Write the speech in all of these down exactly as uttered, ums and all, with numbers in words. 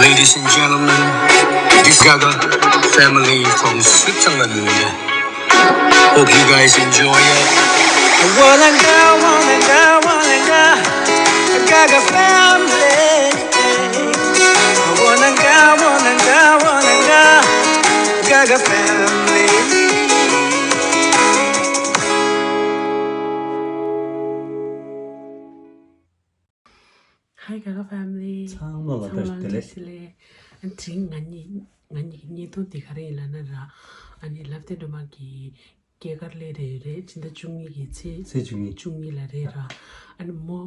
Ladies and gentlemen, this Gaga family from Switzerland. Hope you guys enjoy it. Wananga, wananga, wananga, Gaga family. Wananga, wananga, wananga, Gaga family. Hi Gaga family. ཚང་མ་ལ་ཚང་མ་ལ་བཀྲ་ཤིས་བདེ་ལེགས། བཀྲ་ཤིས་བདེ་ལེགས། ཨ་དེ་རིང་ང་གཉིས་ང་གཉིས་ཀྱི་བརྙན་ཐུང་འདི་ག་རེ་ཡིན་ལབ་ན་ར། ཨ་ནི་ལབ་སྟེ་འགྲོ་མ་གི་སྐྱེས་སྐར་སླེབས་རེད་རེད། ཕྱི་ཟླ་བཅུ་གཉིས་ཀྱི་ཚེས་ཚེས་བཅུ་གཉིས། བཅུ་གཉིས་ལ་རེད་ར། ཨ་ནི་མོ་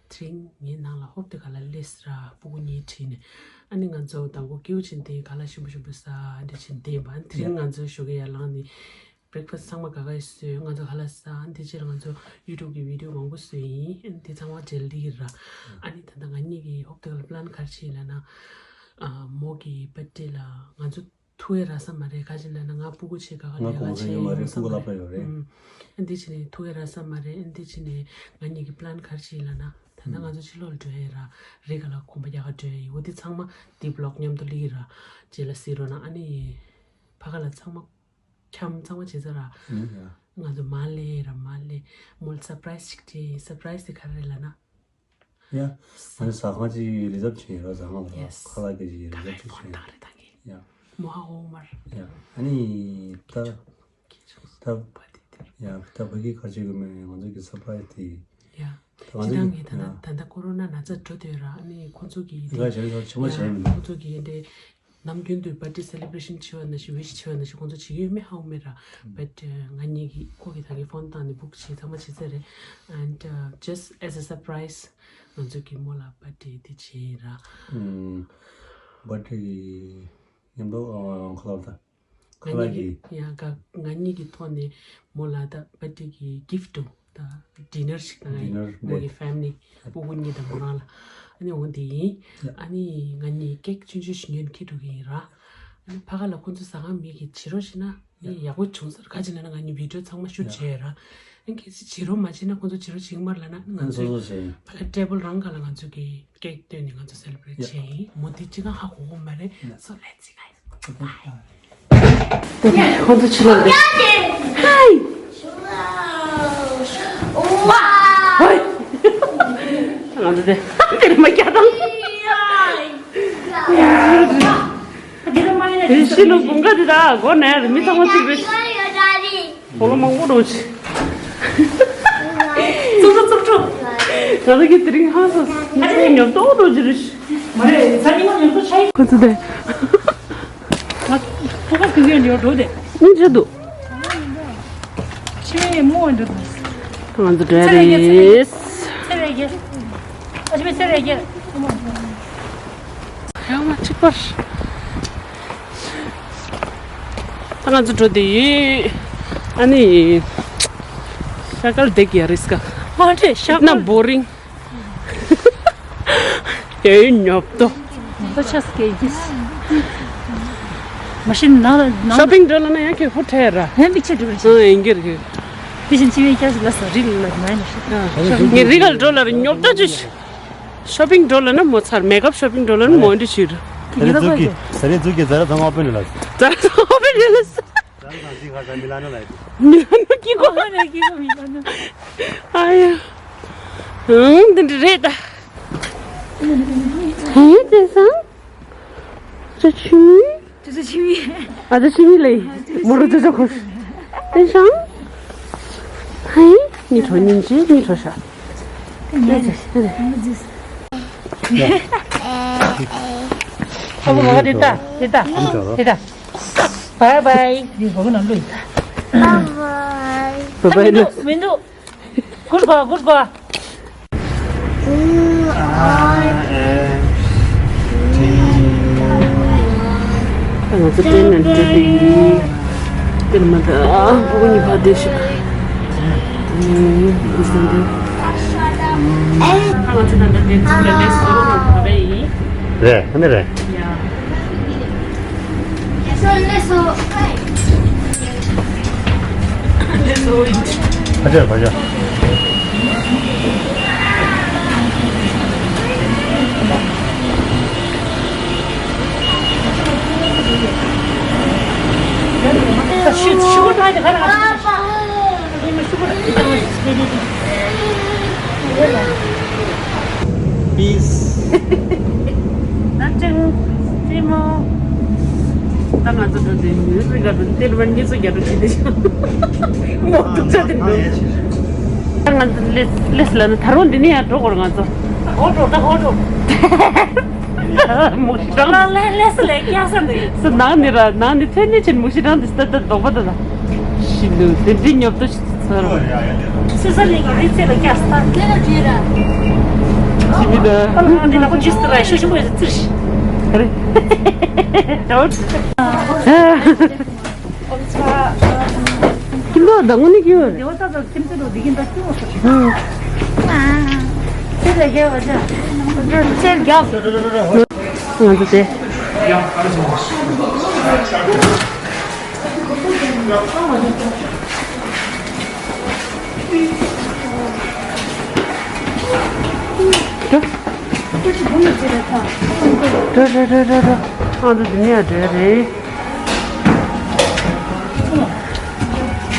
དེ་རིང་ངའི་ནང་ལ་ཧོབ་ཏེ་ག་ལ་སླེབས་ར། སྤུ་གུ་གཉིས་ཁྲིད་ནས། ཨ་ནི་ང་ཚོ་དང་པོ་སྐྱིད་པོ་བྱས་ཏེ་ག་ལ་ཞིམ་པོ་ཞིམ་པོ་ཟ་འདི་བྱས་བསྡད་པ། ཨ་ནི་དེ་རིང་ང་ཚོ་ཞོགས་ཀས་ཡར་ལངས་ནས་breakfast ཚང་མ་ག་ག་ཡི་བཟོས། ང་ཚོ་ག་ལ་ཟ། ཨ་ནི་དེ་རྗེས་ལ་ང་ཚོ་YouTube གི་video མང་པོ་བཟོས་ཡིན། ཨ་ནི་དེ་ཚང་མ་མཇལ་འདི་ཡིན་ར། ཨ་ནི་ད་ལྟ་ང་གཉིས་ཀྱི་ཧོབ་ཏེ་ག་ལ་plan ག་རེ་བྱས་ཡིན་ལབ་ན། ཨ་མོ་གི་birthday ལ་ང་ཚོ་ཐུག་ཡ་རག་ས་མ་རེད། ག་ཅི་ལབ་ན་ང་སྤུ་གུ་བྱས་ག་ག་ལས་ཀ་བྱས་ཡོང་ས་མ་རེད། ཨུམ། ཨ་འདི་བྱས་ནས་ཐུག་ཡ་རག་ས་མ་རེད། ཨ་འདི་བྱས་ནས་ང་གཉིས་ཀྱི་plan ག་རེ་བྱས་ཡིན་ལབ་ན། ད་ལྟ་ང་ཚོ་ཕྱི་ལོགས་ལ་འགྲོ་ཡ་ར། རི་ག་ལ་གོམ་པ་རྒྱག་ག་འགྲོ་ཡ་ཡིན། འོ་འདི་ཚང་མ་འདི་vlog མཉམ་དུ་སླེབས་ཀྱི་ར། རྗེས་ལ་གཟིགས་རོགས་གནང་། ཨ་ནི་ཕ་ག་ལ་ཚང་མ་འཁྱམ་ཚང་མ་བྱས་ཚར་ར། ཨུམ། ཡ། ང་ཚོ་མར་སླེབས་ར་མར་སླེབས། མོ་ལ་surprise ཞིག་སྤྲད་ཡིན། surprise དེ་ག་རེ་རེད་ལབ་ན། ཡ། ཨ་ནི་ཟ་ཁང་ཅིག་reserve བྱས་ཡོད་ར། ཟ་ཁང་ལ་Yes ཁ་ལག་གི་ཅིག་reserve ཅིག་བྱས། ཡ། མོ་ཧ་ཧོ་མར། ཡ། ཨ་ནི་ད་ད་ཡ་ད་ཕ་གི་ཁ་ཅིག་གི་མེད་ང་ཚོ་གི་surprise དེ། ཡ། ད་ང་ཚོ་གི་ད་ལྟ་ད་ལྟ་ཀོ་རོ་ན་ན་ཚ་འགྲོ་དུས་ར། ཨ་ནི་ཁོ་ཚོ་གི་ང་ཆ་ཚང་ཆུང་མ་བྱས་མི་འདུག་ཁོ་ཚོ་གི་འདྲེ། ནམ་རྒྱུན་དུ་birthday celebration བྱེད་པ་ན་ཞིག་wish བྱེད་པ་ན་ཞིག་ཁོང་ཚོ་བྱེད་ཀྱི་ཡོད་མེད་ཧ་གོ་མེད་ར། But ང་གཉིས་ཀྱིས་ཁོ་གི་ད་གི་phone བཏང་ནས་book བྱས་ཚང་མ་བྱས་ཚར་རེད། And just as a surprise ང་ཚོ་གི་མོ་ལ་birthday དེ་བྱས་ར། Birthday མཉམ་དུ་ཁ་ལག་ད། ཁ་ལག་གི། ཡང་ང་གཉིས་ཀྱི་ཐོག་ནས་མོ་ལ་ད་birthday གི་gift དུ་ད་dinner ཞིག་བཏང་ཡིན། dinner མོ་གི་family སྤུ་གུ་གཉིས་དང་མོ་རང་ལ། ཨ་ནི་འོ་འདི་ཡིན། ཨ་ནི་ང་གཉིས་cake ཆུང་ཆུང་ཞིག་ཉོས་ནས་འཁྱེར་འགྲོ་གི་ཡིན་ར། ཨ་ནི་ཕ་ག་ལ་ཁོ་ཚོ་ཟ་ཁང་མི་གི་བྱེད་རོགས་བྱས་ན་ངས་ཡག་པོ་བྱུང་ཟེར། ག་ཅི་ལབ་ན་ང་གཉིས་video ཚང་མ་shoot བྱས་ཡོད་ར། ཨ་ནི་གལ་སྲིད་བྱེད་རོགས་མ་བྱས་ན་ཁོ་ཚོ་བྱེད་རོགས་བྱེད་ཀྱི་མ་རེད་ལབ་ན། ང་ཚོས་ཕ་ག་table རང་ག་ལ་ང་ཚོ་གི་cake བཏོན་ནས་ང་ཚོ་celebrate བྱས་ཡིན། མོ་འདི་ཅི་གང་ཧ་གོ་གི་མ་རེད། So let's see guys. ཁོང་ཚོ་ཕྱི་ལོགས་འདི། ཧའི། ཧའི། ང་ཚོ་དེ་དེར་མ་སྐྱ་དང་། དེ་ཕྱི་ལོགས་དགུན་ཁ་དེ་དག་སྒོ་ནས་མི་ཚང་མ་ཚུད་པའི། ཕོ་ལོ་མང་པོ་འགྲོ་ཆེ། ཙུབ་ཙུབ་ཙུབ་ཙུབ། ང་རང་གི་དེ་རིང་ཧང་སང་ཉོབ་ཏོ་འགྲོ་རྒྱུ་རེད། མ་རེད། ས་ཉི་མ་ཉོབ་ཏོ་ཆགས་ཡིན། ཁོ་ཚོ་དེ། ང་ཁོ་པ་གི་ཡོད་འགྲོ་དེ། མི་འཇུ་འདུག་ཕྱི་མི་མོ་འགྲོ་དེ། ང་ཚོ་འགྲོ་ཡ་རེད། ཚེ་རེ་རྒྱལ། ཨ་ཕྱི་མི་ཚེ་རེ་རྒྱལ། ཡང་མ་གཅིག་པར། ད་ང་ཚོ་འགྲོ་དེ་ཡིན། ཨ་ནི། ཤ་དཀར་བསྡད་ཀྱི་ཡ་རེད་ཀ། མ་རེད་ཤ་ན་boring། ཡོད་ཉོབ་ཏོ། ཉོབ་ཏོ་ཆགས་སྐད་ཡིན། མ་གཞི་ནང་ལ་ནང་ལ། shopping འགྲོ་ལ་ན་ཡང་ཁྱོད་ཕུ་ཁྲལ་ར། ཡང་པིག་ཆར་འགྲོ་ར། ཨ་ཡིན་གྱི་རེད། དེ་བཞིན་ཕྱི་མི་སྐྱ་ཞིག་ལ་ས་རི་ལ་མ་ཡིན་ན་ཤི། ངས་རི་གར་འགྲོ་ལ་ར་ཉོབ་ཏོ་ཅིག shopping འགྲོ་ལ་ན་མོ་ཚར། makeup shopping འགྲོ་ལ་ན་མོ་འདི་ཕྱིར། ད་རེས་འཛུགས་ཀྱི་ད་རེས་འཛུགས་ཀྱི་ཛ་ར་ཚང་ཨོ་པན་ལ། ཛ་ར་ཚང་ཨོ་པན་ལ། ཛ་ར་ཚང་ཅིག་ཧ་ས་མི་ལ་ནོ་ལ། མི་ལ་ནོ་ཀི་གོ། ཨོ་ནེ་ཀི་གོ་མི་ལ་ནོ། ཨ་ཡ། ཧུང་འདི་འདྲ་རེད་ད། ཧེ་དེ་སང་། ཅི་ཆུ། ཅི་ཆུ་ཆི་མི། ཨ་ད་ཆི་མི་ལེ། མོ་རུ་ཅོ་ཅོ་ཁོ། དེ་སང་། ཧེ། ནི་ཁྲོ་ཉིན་ཅི་ནི་ཁྲོ་ཤ། ནི་ཅི་ནི་ཅི། ཁོ་མོ་དེ་ད་དེ་ད་དེ་ད། Bye bye. ནི་གོ་ན་ལུས་ད། Bye bye. Bye bye. མི་འདུག་མི་འདུག Good boy, good boy. ང་ཚོ་ཏྲེན་ནང་འགྲོ་དེ་ཡིན། ཏེར་མ་ད་ཨ་བུ་གཉིས་ཕ་དེ་ཤི། ཨུམ། ང་ཚོ་ད་ལྟ་དེ་ཚོ་ལ་ལས་སོ་རོ་ནང་འགྲོ་རེ་ཡིན། རེད། ཨ་ནི་རེད། ཡ། ཨ་ཅག་ཨ་ཅག་ཤུ་ཤུ་གུ་ཏྲ་དེ་ག་ར་ང་ཚོ་ཤུ་གུ་ཏྲ་དེ་ང་ཚོ་ཤུ་གུ་ཏྲ་དེ་ང་ཚོ་ཤུ་གུ་ཏྲ་དེ། Peace. ད་ཅང་ཅི་མོ། ད་ང་ཚོ་འགྲོ་དུས་མི་རིགས་ལ་དེ་རུ་བན་གྱི་ཚོ་རྒྱ་རུ་ཅི་དེ་ཤོ་མོ་དུ་ཚ་དེ་འགྲོ། ད་ང་ཚོ་ལེས་ལེས་ལ་ནི་ད་རུང་འདི་ནས་ཡར་འགྲོ་དགོས་རེད་ང་ཚོ། ད་ཧོ་འགྲོ་ད་ཧོ་འགྲོ། མུ་ཤི་ཀྲང་། ལ་ལ་ལ་སི་ལ་ཀྱ་ས་འདི། སི་ནང་ནི་ར་ནང་ནི་ཐོན་ནི་ཆེན་མུ་ཤི་ཀྲང་འདི་སྟ་སྟ་དོག་པ་དོ་ལ། ཤི་ལུ་དེ་འདི་ཉོབ་ཏོ་ཤི་ཚོ་ར། སི་ས་ལི་གི་རི་ཚེ་ལ་ཀྱ་ས་ད་ལེ་ལ་ཇེ་ར། ཅི་མི་ད། ཨ་ལ་འདི་ལ་ཁོ་ཇི་སི་ཏི་ར་ཤོ་ཤི་མོ་ཡ་ཙིར་ཤི། རེད། ཁྱིམ་ཚང་དང་དངོས་གནས་ཀྱི་ཡོད་རེད། ང་ཚོ་དེ། འགྲོ་འགྲོ་འགྲོ་འགྲོ་འགྲོ། ཨང་དུ་འདི་ནས་འགྲོ་ཡ་རེད།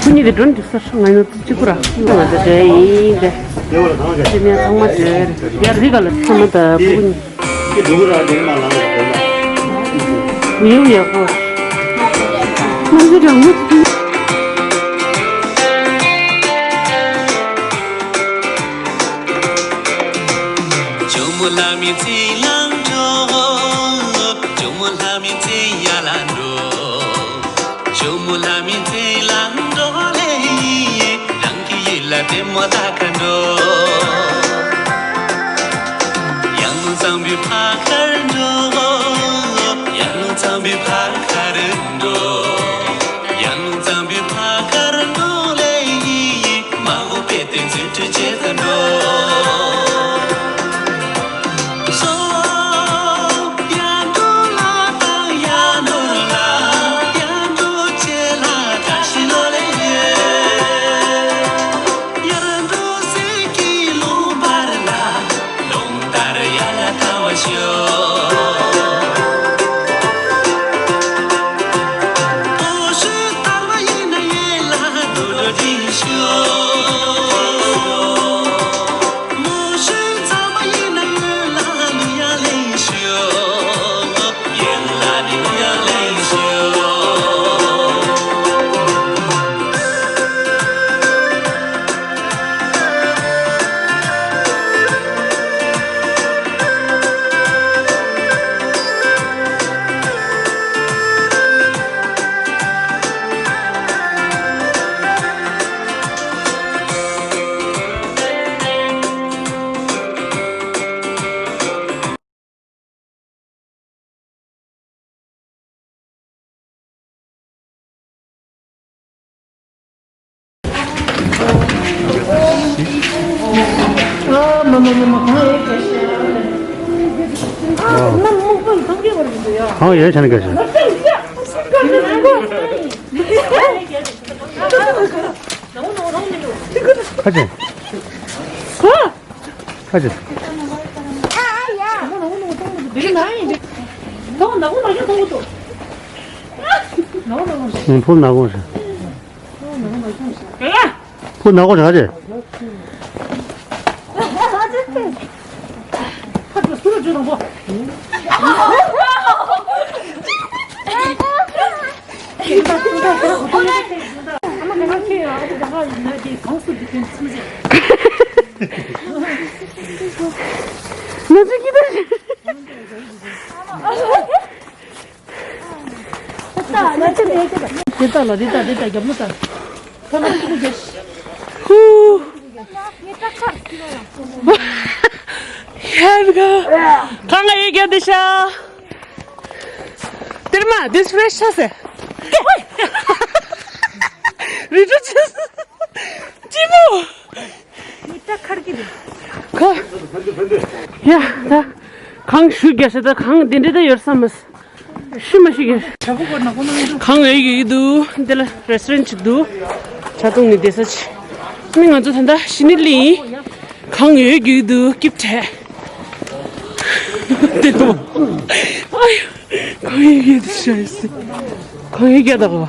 ཁོ་གཉིས་དེ་འགྲོ་འདུག་ས་ང་ཡང་གཅིག་པུ་ར་ང་ཚོ་འགྲོ་ཡིན་འདྲ། དེ་ནས་ཚང་མ་འགྲོ་ཡ་རེད། ཡ་རི་ག་ལ་ཚང་མ་ད་ཕུ་གུ་གཉིས། ཀྱི་འདུག་ར་དེ་མ་ལང་ར་དེ་མ། མིའུ་ཡག་པོ། ང་ཚོ་རང་མོས། ཇོ་མོ་ལྷ་མོའི་རྩེ་ལ་འགྲོ། ཇོ་མོ་ལྷ་མོའི་རྩེ་ཡ་ལ་འགྲོ། ཇོ་མོ་ལྷ་མོའི་རྩེ་ལ་འགྲོ་ལེ་ཡིན། རང་གི་ཡིད་ལ་ལྟད་མོ་ལྟ་ག་འགྲོ། ཡང་ལུང་གཙང་པོའི་ཕ་ཁར་འགྲོ། ཡང་ལུང་གཙང་པོའི་ཕ་ཁར་འགྲོ། ཡང་ལུང་གཙང་པོའི་ཕ་ཁར་འགྲོ་ལེ་ཡིན། མ་འོངས་པའི་དེ་འཛུལ་ཁྲིད་བྱེད་དུ་འགྲོ། སོ། ཡར་འགྲོ་ལ་དང་ཡར་འགྲོ་ལ། ཡར་འགྲོ་བྱེད་ལ་བཀྲ་ཤིས་ལོ་ལེ་ཡོད། ཡར་འགྲོ་ཟེར་གྱི་ལུང་བར་ལ། ལུང་ལྟར་ཡར་ལ་ཐལ་བ་ཤོག། ལྟོ་ཤོད་ཐར་བ་ཡིན་ན་ཡེ་ལ་དུ་ལོ་དྲིན་ཤོག། མོ་ཤོད་ཚ་བ་ཡིན་ན་ཡོད་ལ་ལུ་ཡ་ལེན་ཤོག། ཡེ་ལ་ནི་ལུ་ཡ་ལེན་ཤོག། གང་ཡོད་ཆ་ནས་དགའ་ཞིང་། ཁ་ཆེ། ཁ་ཆེ། ཕུ་ནག་གོང་ཞིག་ཕུ་ནག་གོང་ཞིག་དེ་ལྟ་ལ་དེ་ལྟ་དེ་ལྟ་རྒྱབ་ལོ་ལྟ། ཁོ་ལ་ཁྱི་གུ་རྒྱབ། ཧུ། ཡར་ག་གང་ང་ཡེ་རྒྱ་དེ་ཤ། དེར་མ་དེ་སུ་རེ་ཤ་ཟེ། རི་ཁྲོད་ཆེ། ཅི་མོ། མི་ཏྲ་ཁར་གི་རེད། ཁ། ཡ་ད། གང་ཞུ་རྒྱ་ཤ་ད་གང་དེ་འདྲ་ད་ཡོད་ས་མ། ཤི་མ་ཤི་གི། གང་ཡོད་ཡོད་འདུག་འདི་ལ་རེ་སི་ཊོ་རན་ཅིག་འདུག་ཇ་འཐུང་ནི་བསྡད་ས་ཅིག་མི་ང་ཚོ་ད་ལྟ་ཤི་ནི་ལི་ཡིན། གང་ཡོད་ཡོད་འདུག་སྐྱིབས་བྲལ། དེ་ལོ། ཨ་ཡོ། གང་ཡོད་ཡོད་འདུག་ཤ་ཡི་སི། གང་ཡོད་རྒྱ་ད་གོ།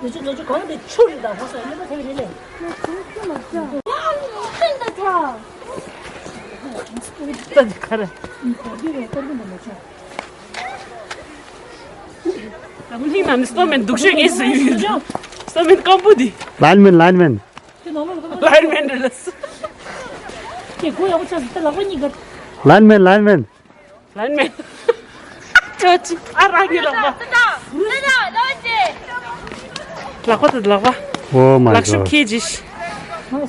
ལོ་ཆུ་ལོ་ཆུ་གང་དེ་ཆུ་རེད་ད་ཧོ་སོ་ཡིན་པ་དེ་རེད་ལེ། ད་ག་རེ། ད་མི་ལིང་ནང་ནས་སྟོད་སྨད་སྡུག་ཤོས་ངས་ཟེར་ཡོད། སྟོད་སྨད་སྐམ་པོ་འདི། Lineman, lineman. Lineman རེད་ལ། ཁྱེད་སྒོ་ཡག་པོ་ཆགས་སོང་། ད་ལག་པ་གཉིས་ཀ། Lineman, lineman. Lineman. ཅོ་ཅི་ཨ་རང་གི་ལག་པ། ལག་པ་དང་ལག་པ། Oh my god. ལག་ཤུབས་ཁྱེད་ཅི།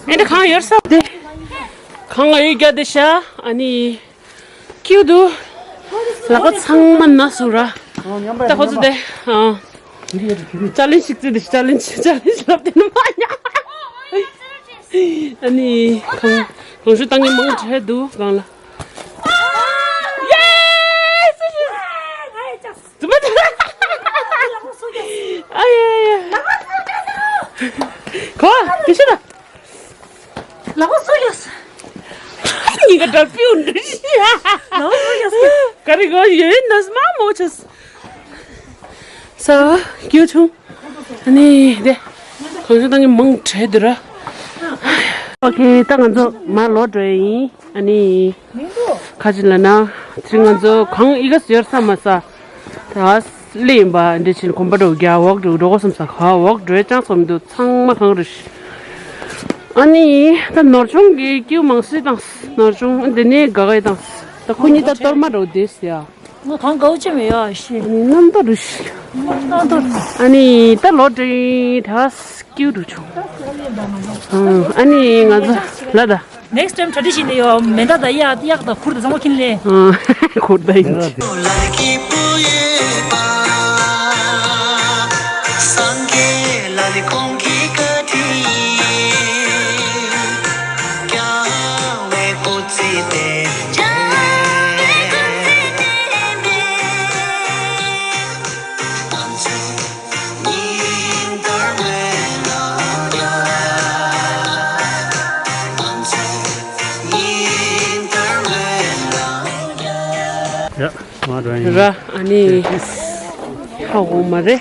ཨེ་འདྲ་གང་ཡོད་ས་དེ། གང་ང་ཡོད་རྒྱ་དེ་ཤ། ཨ་ནི། ཀིའུ་དུ། ལག་པ་ཚང་མ་ན་སུ་ར། ད་ཁོ་ཚོ་དེ། ཨ། ཅ་ལེན་ཞིག་བརྩི་དེ་ཅ་ལེན་ཅ་ལེན་ལབ་དེ་ནི་མ་ཉ། ཨ་ནི། གང་། གང་ཞུ་བཏང་གི་མང་དྲགས་འདུག་གང་ལ། ཡེ། སུ་ཞིག་དུ་མ་དུ་མ། ཨ་ཡ་ཡ། གོ། དེ་ཤི་ད། ལག་པ་སུ་ཡོད། ཉིན་ག་འདྲ་པིའུ་འདྲ་ཤི། ལག་པ་སུ་ཡོད། ག་རེ་གོ་ཡོད་ནས་མ་མོ་ཆོས། ས་ཀྱུ་ཆུང་། ཨ་ནི་དེ། གང་བྱུང་བཏང་གི་མང་དྲགས་འདུག་ར། ཨོ་ཁེ། ད་ང་ཚོ་མར་ལོག་འགྲོ་ཡ་ཡིན། ཨ་ནི། ཁ་ཅིག་ལ་ན། དེ་རིང་ང་ཚོ་གང་ཨི་ག་ཟེར་ས་མ་ས། ད་སླེབས་ཡིན་པ་འདི་ཕྱིན་གོམ་པ་འགྲོ་རྒྱ་ཝོག་འགྲོ་འགྲོ་གོ་བསམ་ས་ག་ཝོག་འགྲོ་ཡ་ཅང་ཚོམ་འདུག་ཚང་མ་གང་རེད། ཨ་ནི། ད་ནོར་ཆུང་གི་ཀྱུ་མང་སུ་དང་། ནོར་ཆུང་འདི་ནས་དགའ་ག་དང་། ད་ཁོ་གཉིས་ད་གཏོར་མ་འགྲོ་དེ་ཟེར་ཡ། ང་གང་དགའ་བོ་ཅི་མེད་ཡ་ཤི། ཨ་ནི་རྣམ་རྟོག་རུ་ཤི། རྣམ་རྟོག་རུ། ཨ་ནི་ད་ལོ་དྲིན་ད་སྐྱིད་རུ་བྱུང་། ཨ་ནི་ང་ཚོ་ལ་ད། Next time tradition ནི་ཡོ་མེ་མདའ་དང་གཡག་གཡག་དང་གུར་དང་ཚང་མ་ཁྱེར་ལེ། ཁུར་དང་ཡིན། ཡ། མ་འགྲོ་ཡིན། ར། ཨ་ནི། ཧ་གོ་མ་རེད།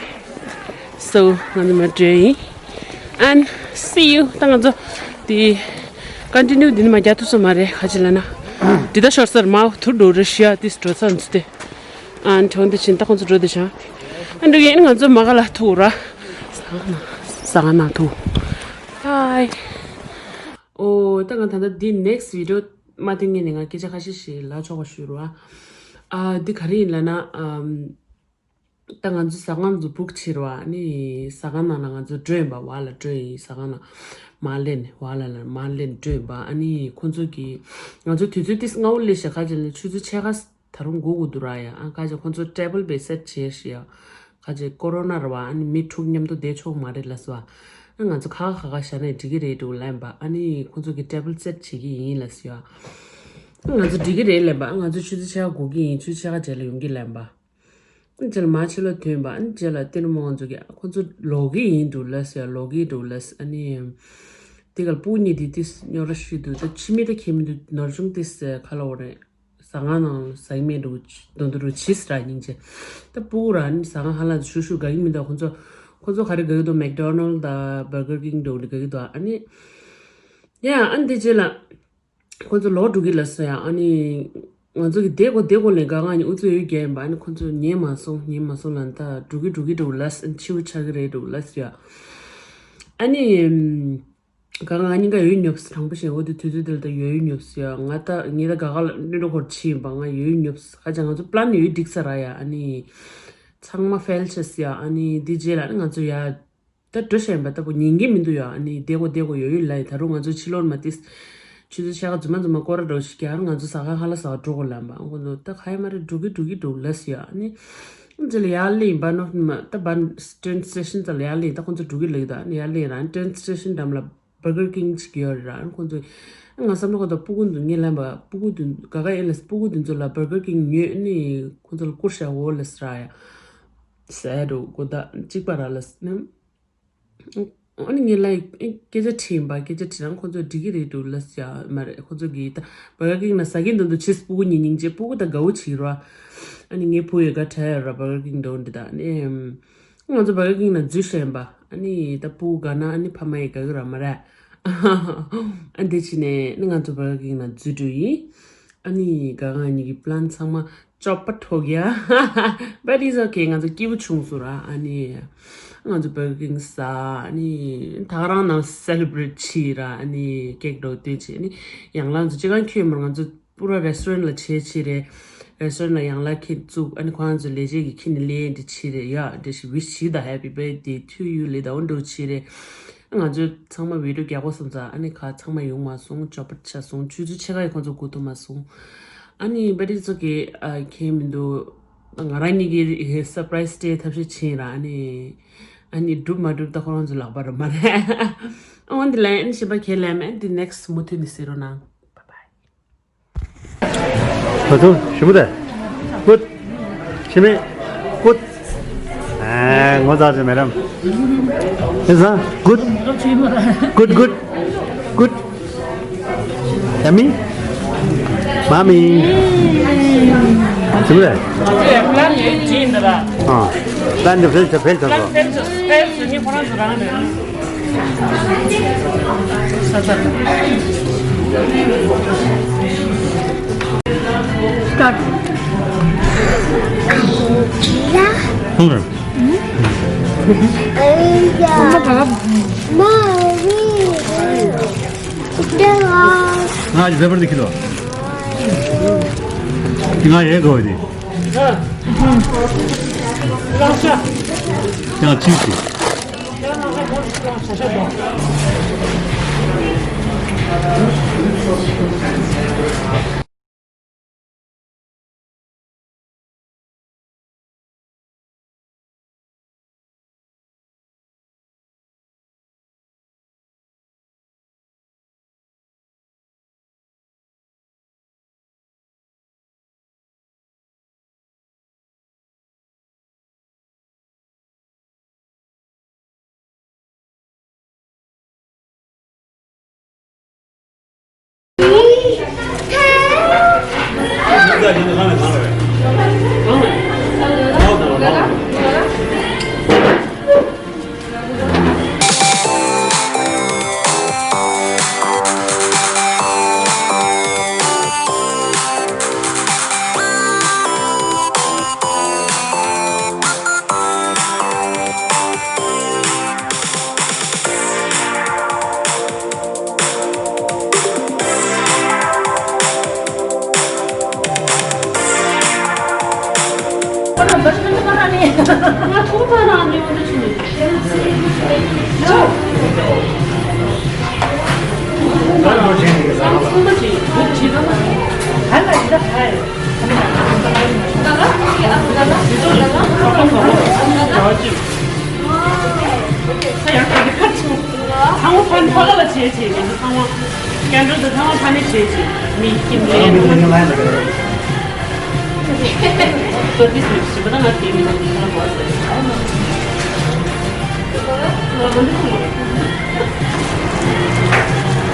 So ང་ནི་མ་འགྲོ་ཡིན། And see you. ད་ང་ཚོ་དེ་continue འདི་ནི་མ་རྒྱག་ཐུབ་ས་མ་རེད། ག་ཅི་ལ་ན། འདི་ད་ཤོར་སར་མ་ཐུར་འགྲོ་རེ་ཤི་ཡ་དེ་འགྲོ་ས་འདི་དེ། And དོན་དེ་ཕྱིན་ད་ཁོང་ཚོ་འགྲོ་དེ་ཤ། And འགྲོ་ཡིན། ང་ཚོ་མ་ག་ལ་ཐུག་ར། ས་ག་ན་ས་ག་ན་ཐུག Hi. ཨོ། ད་ང་ད་ལྟ་འདི་next video མ་ཐོན་ངེས་ནས་ང་སྐད་ཆ་ཁ་ཤས་ཤིག་ལབ་ཆོག་པ་ཞུ་རོགས་ཨ། ཨ། འདི་ག་རེ་ཡིན་ལབ་ན། ཨམ། ད་ང་ཚོ་ཟ་ཁང་ཚོ་book བྱེད་རོགས་ཨ། ནི་ཟ་ཁང་ནང་ལ་ང་ཚོ་འགྲོ་ཡིན་པ། བ་ལ་འགྲོ་ཡིན། ཟ་ཁང་ནང་མ་ལེན་བ་ལ་ལ་མ་ལེན་འགྲོ་ཡིན་པ། ཨ་ནི་ཁོང་ཚོ་གིས་ང་ཚོ་དུས་ཚོད་ཏིས་སྔ་བོ་ལས་ཤ་ཁ་ཅན་ལ་ཆུ་ཚོད་ཕྱེད་ཀ་ད་རུང་སྒུག་དགོས་འདུག་ར་ཡ། ཨ། ཁ་ཅིག་ཁོང་ཚོ་table བེད་set བྱས་ཤི་ཡ། ཁ་ཅིག་ཀོ་རོ་ན་ར་བ། ཨ་ནི་མི་དྲུག་མཉམ་དུ་བསྡད་ཆོག་མ་རེད་ལབ་སོ། ཨ། ང་ཚོ་ཁ་ཁ་ཁ་ཁ་བཞག་ནས་འགྲིག་གི་རེད་འདུག་ལབ་པ། ཨ་ནི་ཁོང་ཚོ་གི་table set བྱེད་ཀྱི་ཡིན་ལབ་སོ། ཨ། ང་ཚོ་འགྲིག་གི་རེད་ལབ་པ། ཨ། ང་ཚོ་ཆུ་ཚོད་ཕྱེད་ཀ་སྒུག་གི་ཡིན། ཆུ་ཚོད་ཕྱེད་ཀ་རྗེས་ལ་ཡོང་གི་ལབ་པ། ཨ། རྗེས་ལ་མ་ཕྱི་ལོགས་ཐོན་པ། ཨ་ནི་རྗེས་ལ་ཏེ་ནུ་མོ་ང་ཚོ་གི་ཁོང་ཚོ་ལོག་གི་ཡིན་འདུག་ལབ་སོ། ལོག་གི་འདུག་ལབ། ཨ་ནི་དེ་གར་སྤུ་གུ་གཉིས་དེ་ཏིས་རྙོག་དྲ་ཞུས་འདུག་ད་ཕྱི་མི་ད་ཁྱེད་མི་འདུག་ནོར་ཆུང་ཏིས་ཁ་ལོ་རེད། ཟ་ཁང་ནང་ཟ་ཡི་མེད་འགྲོ་དོན་དུ་རུ་ཕྱིས་ར་སྙིང་རྗེ། ད་སྤུ་གུ་ར་ནི་ཟ་ཁང་ཧ་ལ་ཤུ་ཤུ་དགའ་གི་མི་འདུག་ཁོ་ཚོ་ཁོ་ཚོ་ག་རེ་དགའ་གི་འདུག McDonald དང་Burger King འགྲོ་ནི་དགའ་གི་འདུག་ཨ་ནི། ཡ། ཨ་ནི་དེ་རྗེས་ལ་ཁོ་ཚོ་ལོག་འགྲོ་གི་ལ་སོ་ཡ། ཨ་ནི་ང་ཚོ་གི་བསྡད་དགོས་བསྡད་དགོས་ལས་ག་ང་ནི་ཨུ་ཚོ་ཡོད་རྒྱ་ཡིན་པ། ཨ་ནི་ཁོ་ཚོ་ཉན་མ་སོང་ཉན་མ་སོང་ལ་ད་འགྲོ་གི་འགྲོ་གི་འགྲོ་ལ་སོ། ཨ་ནི་ཕྱི་པོ་ཆགས་གི་རེད་འགྲོ་ལ་སོ་ཡ། ཨ་ནི། ག་ང་གཉིས་ཀ་ཡོད་ཉོབ་སི་དྲང་པོ་བཤད། འོ་དེ་དུས་ཚོད་དེ་ལ་ད་ཡོད་ཉོབ་སི་ཡ། ང་ད་ངེད་ད་ག་ག་ལ་ནུ་ནུ་ཧོར་ཕྱི་ཡིན་པ། ང་ཡོད་ཉོབ་སི། ཧ་ཅང་ང་ཚོ་པླན་ཡོད་འགྲིག་ས་ར་ཡ། ཨ་ནི་ཚང་མ་ཕེལ་ཆེ་སི་ཡ། ཨ་ནི་དེ་རྗེས་ལ་ཨ་ནི་ང་ཚོ་ཡ་ད་འགྲོ་བཞིན་པ་ལྟ་བུ་ཉན་གི་མི་འདུག་ཡ། ཨ་ནི་བསྡད་དགོས་བསྡད་དགོས་ཡོད་ཡོད་ལ་ཡ། ད་རུང་ང་ཚོ་ཕྱི་ལོགས་མ་ཏིས་ཆུ་ཚོད་ཕྱེད་ཀ་རྫུན་མ་རྫུན་མ་སྐོར་ར་འགྲོ་ཞིག་ཡ། ང་ཚོ་ཟ་ཁང་ཧ་ལ་ཟ་བ་འགྲོ་དགོས་ལབ་པ། ཁོ་ཚོ་ད་ག་ཡ་མ་རེད་འགྲོ་གི་འགྲོ་གི་འགྲོ་ལབ་སི་ཡ། ཨ་ནི་ཨ་ནི་ལ་ཡ་ལེ་ཡིན་པ་ནོ་མ་ད་བན་train station ཙ་ལ་ཡ་ལེ་ཡིན། ད་ཁོ་ཚོ་འགྲོ་གི་ལ་ཡོད། ད་ཨ་ནི་ཡ་ལེ་ཡིན་ར། ཨ་ནི་train station འགྲམ་ལ་Burger King ཅིག་ཡོད་རེད་ར། ཁོང་ཚོས་ང་བསམ་བློ་ཁོ་ཚོ་སྤུ་གུ་འདུག་ངས་ལབ་པ་སྤུ་གུ་འདུག་ག་ག་ཡིན་ལ་སྤུ་གུ་འདི་ཚོ་ལ་Burger King ཉོས་ནི་ཁོང་ཚོ་ལ་བསྐུར་བཞག་འོ་ལ་སི་ར་ཡ། ཟེར་འདུག་གོ་ད་གཅིག་པ་ར་ལ་སི་ནི། ཨ་ནི་ངས་ལབ་སྐད་ཆ་དྲིས་ཡིན་པ། སྐད་ཆ་དྲིས་རང་ཁོང་ཚོས་འགྲིག་གི་རེད་འདུག་ལ་སི་ཡ་མ་རེད། ཁོང་ཚོ་གིས་ད་Burger King ན་ཟ་གི་འདུག་འདུག་ཕྱིས་སྤུ་གུ་ཉིན་ཉིན་ཅེས་སྤུ་གུ་ད་དགའ་བོ་བྱེད་ར། ཨ་ནི་ངའི་བུ་ཡོད་ག་དྲ་ཡ་ར་Burger King འདུག་འདི་ད་ནི། ང་ཚོ་Burger King ནང་འཛུལ་ཤེས་པ། ཨ་ནི་ད་སྤུ་གུ་དགའ་ན་ཨ་ནི་ཕ་མ་ཡི་དགའ་གི་ར་མ་རེད། ཨ་འདི་ཕྱིན་ནས་ཨ་ནི་ང་ཚོ་Burger King ནང་འཛུལ་འགྲོ་ཡིན། ཨ་ནི་དགའ་ག་ང་གཉིས་ཀྱི་པི་ལན་ཚང་མ་ཅོབ་པ་ཐོག་ཡ། But it's okay. ང་ཚོ་སྐྱིད་པོ་བྱུང་སོང་ར། ཨ་ནི་ང་ཚོ་Burger King ཟ། ཨ་ནི་ད་ག་རང་ནང་celebrate བྱས་ར། ཨ་ནི་ཀེག་འདྲ་བོ་སྟོན་བྱས། ཨ་ནི་ཡང་ལ་ང་ཚོ་ཅི་གང་ཁྱོད་མར་ང་ཚོ་པུ་ར་restaurant ལ་བྱས་བྱས་རེད། Restaurant ལ་ཡང་ལ་ཁྱེད་བཙུགས། ཨ་ནི་ཁོ་རང་ཚོ་ལས་བྱེད་ཀྱི་ཁྱེད་ནི་ལས་འདི་བྱས་རེད་ཡ། འདི་ཞིག་wish བྱས་ད། Happy birthday to you ལས་ད་འོ་འདྲ་བོ་བྱས་རེད། ང་ཚོས་ཚང་མ་video རྒྱག་གོ་བསམ་ཙང་ཨ་ནི་ག་ཚང་མ་ཡོང་མ་སོང་། ཅོབ་པ་ཆགས་སོང་། ཆུ་ཚོད་ཕྱེད་ཀ་ཡི་ཁོང་ཚོ་སྒུག་ཐུབ་མ་སོང་། ཨ་ནི་but it's okay. ཨ་ཁྱད་མི་འདུག་ང་རང་གཉིས་ཀྱི་surprise སྤྲད་ཐབས་ཤེས་བྱས་ར། ཨ་ནི་ཨ་ནི་འགྲུབ་མ་འགྲུབ་ད་ཁོ་རང་ཚོ་ལག་པ་ར་མ་རེད། འོན་ཏེ་ལན་ཨ་ནི་གཞན་པ་ཁས་ལེན་མེད་དེ་next མུ་མཐུད་ནས་གཟིགས་རོགས་གནང་། Bye bye. ད་དུང་ཞིམ་པོ་དེ། Good. ཞིམ་མེད། Good. ཨ་ངོ་ཚ་ཅི་མེད་རམ། ཨེ་ཟ། Good. Good, good. Good. Yummy. Mommy. ཞིམ་པོ་དེ། ཨ། ལན་དེ་ཕེལ་ཆ་ཕེལ་ཆ་སོ། Start. ཧུང་རེད། ང་ཡི་ཟེར་བར་འདི་ཁྱི་དོ། ང་ཡི་གོ་འདི། ཡང་གཅིག་གིས། ཚང་མ་ཕན་ཕ་ག་ལ་བྱེད་བྱེད་ཀྱི་ཚང་མ་སྐྱ་འགྲོ་དུ་ཚང་མ་ཕ་ནི་བྱེད་བྱེད་མི་ཁྱིམ་ལས་ནོ། སོ་ཏིས་མི་ཞིབ་པ་ང་དེ་མི་ནང་གི་ཁང་བ་ཟེར།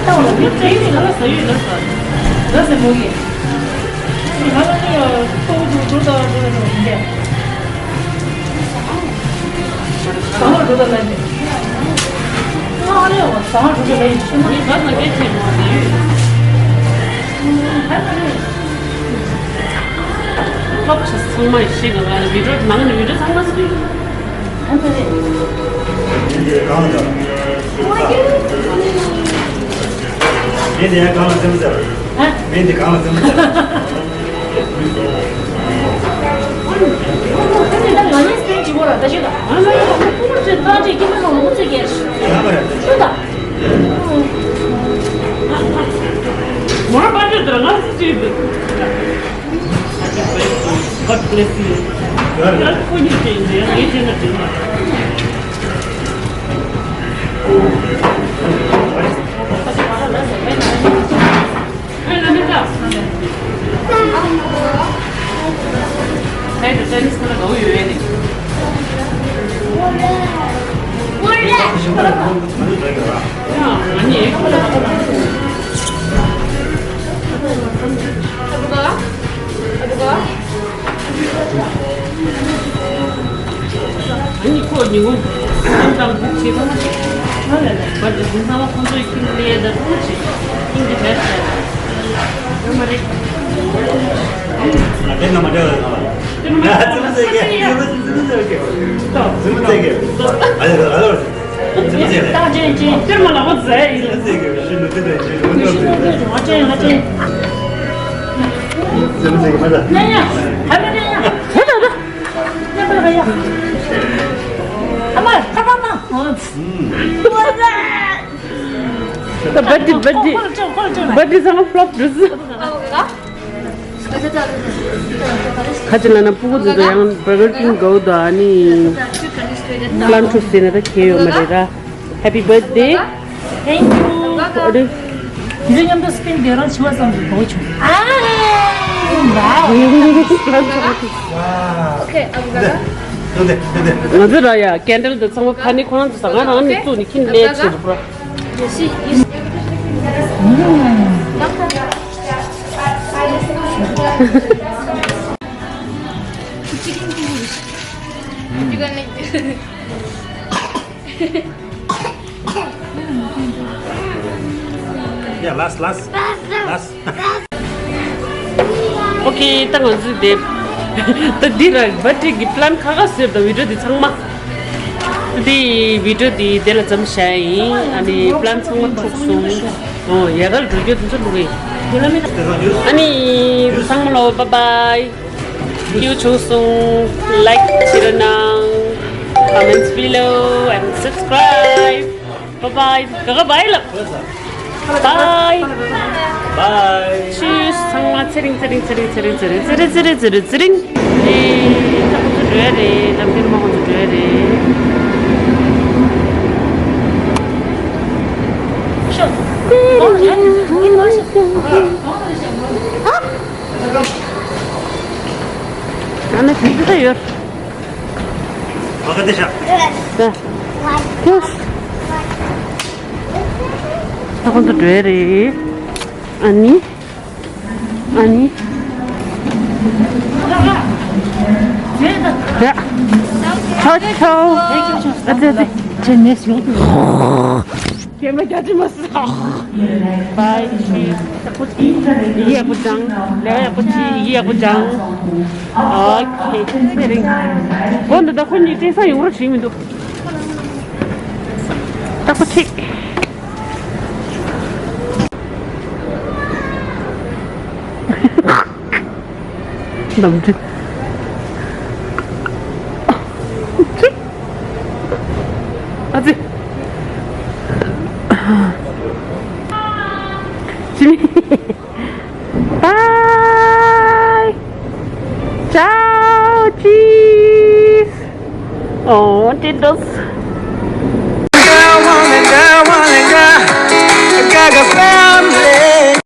ད་འོ་མི་ཚེ་ཡི་ང་ལ་ཟ་ཡོད་ལ་ཟ། ཟ་ཟེར་མོ་ཡིན། ང་ལ་ནི་ཡང་ཁོ་བོ་དུ་འགྲོ་ད་འགྲོ་ད་འགྲོ་ཡིན་ཏེ། ཟ་བར་འགྲོ་ད་ལ་ནི། ང་ཨ་རེ་བ་ཟ་བར་འགྲོ་ད་ལ་ཡིན་ཤི་མ། ངས་ང་ང་སྐད་ཆེ་མོ་ཟ་ཡོད། ཧ་ཧ་རེ། ཁོ་ཚང་མ་ཤེས་ག་ང་ལ་བི་ཌིའོ་ནང་ནས་བི་ཌིའོ་ཚང་མ་ཟེར། མི་འདི་ཡང་གང་ལ་སེམས་ཟེར། མི་འདི་གང་ལ་སེམས་ཟེར། God bless you. God bless you. ཏང་ཕུག་ཆེ་ཐོག་མ་ཆེ། ཧ་ལས་ལས་བར་དུ་འཛིན་ཚང་མ་ཁོང་ཚོའི་ཁྱིམ་ལས་ད་ཐོག་མ་ཆེ། ཁྱིམ་གྱི་བེད་ཆེ། ཡོད་མ་རེད། ང་དེ་ན་མ་དེ་ན་མ། ཙི་མ་ཙེ་གེ། ཙི་མ་ཙེ་གེ། ཙི་མ་ཙེ་གེ། ཨ་ལེ་ཨ་ལེ། ཙི་མ་ཙེ་གེ། ད་ཅེ་ཅེ་ཙི་མ་ལ་ཧོ་ཙེ་ཡིན། ཙི་མ་ཙེ་གེ། ཤི་ནུ་ཏི་ཏི་ཅེ་ནུ་ཏི་ཏི་ཅེ། ང་ཅེ་ང་ཅེ། ཙི་མ་ཙེ་གེ་མ་ད། ཉ་ཉ། ཧ་མ་ཉ་ཉ། ཧ་ད་ད། ད་བར་ཌེ་བར་ཌེ་བར་ཌེ་ཚང་མ་ཕློབ་འགྲོ་སྲིད། ཁ་ཅིག་ལ་ན་ཕྲུ་གུ་ཚོ་ཡང་བར་གར་ཀིང་གའུ་དང་ཨ་ནི་པླན་ཊུ་ཟེར་ན་ད་ཁྱེད་ཡོད་མ་རེད་ར། Happy birthday. Thank you. ཨ་རེ། དེ་ཚོ་མཉམ་དུ་སྤིན་དེ་རང་འཆི་བ་ཙམ་དུ་དོགས་བྱུང་། ཨ། ང་ཚོ་ར་ཡ་ཀེན་ཌལ་དེ་ཚང་མ་ཕ་ནི་ཁོ་རང་ཚོ་ཟ་ང་རང་ནི་བཙུགས་ནི་ཁྱིམ་ལས་བྱེད་རུ་པ། Yeah, last, last, last. Okay, ད་ང་ཚོས་དེ་ད་འདི་ར་བར་ཌེ་གི་པླན་ཁ་ཁ་ཟེར་དང་བི་ཌི་ཡོ་འདི་ཚང་མ་འདི་བི་ཌི་ཡོ་འདི་དེ་ལ་མཚམས་བཞག་ཡིན། ཨ་ནི་པླན་ཚང་མ་འཁྲུགས་སོང་། ཨོ་ཡ་གར་འགྲོ་རྒྱུ་དེ་ཚོ་འགྲོ་གི་ཡིན། ཨ་ནི་ཚང་མ་ལོ་bye bye. ཡུ་ཆུང་སོང་། Like བྱེད་རོགས་གནང་། Comments below and subscribe. Bye bye. ག་ག་bye ལབ། Bye. Bye. Tschüss. ཚང་མ་ཚེ་རིང་ཚེ་རིང་ཚེ་རིང་། ཨེ་ད་ཁོང་ཚོ་འགྲོ་ཡ་རེད། ལམ་ཁྱེར་མ་ཁོང་ཚོ་འགྲོ་ཡ་རེད། ཨ་ནི་དེ་ཚོ་ད་ཡོད། ད་ཁོང་ཚོ་འགྲོ་ཡ་རེད། ཨ་ནི། ཨ་ནི། ཡ། ཆའོ་ཆའོ། ཨ་ཙི་ཙི། ཁྱེད་མ་རྒྱ་ཅི་མ་ཟ། Bye. ཡག་པོ་ཅིག་ཡག་པོ་ཅིག་ལས་ཡག་པོ་ཅིག་ཡག་པོ་ཅིག Okay. ཚེ་རིང་། འོ་འདི་ད་ཁོ་གཉིས་བྲེལ་ས་ཡོང་རོགས་བྱེད་མི་འདུག་ད་ཁོ་ཚིག་ནམ་རྒྱུན། ཨ་ཙི། ཅི་མི། Bye. Ciao, cheese. Oh, Tito's.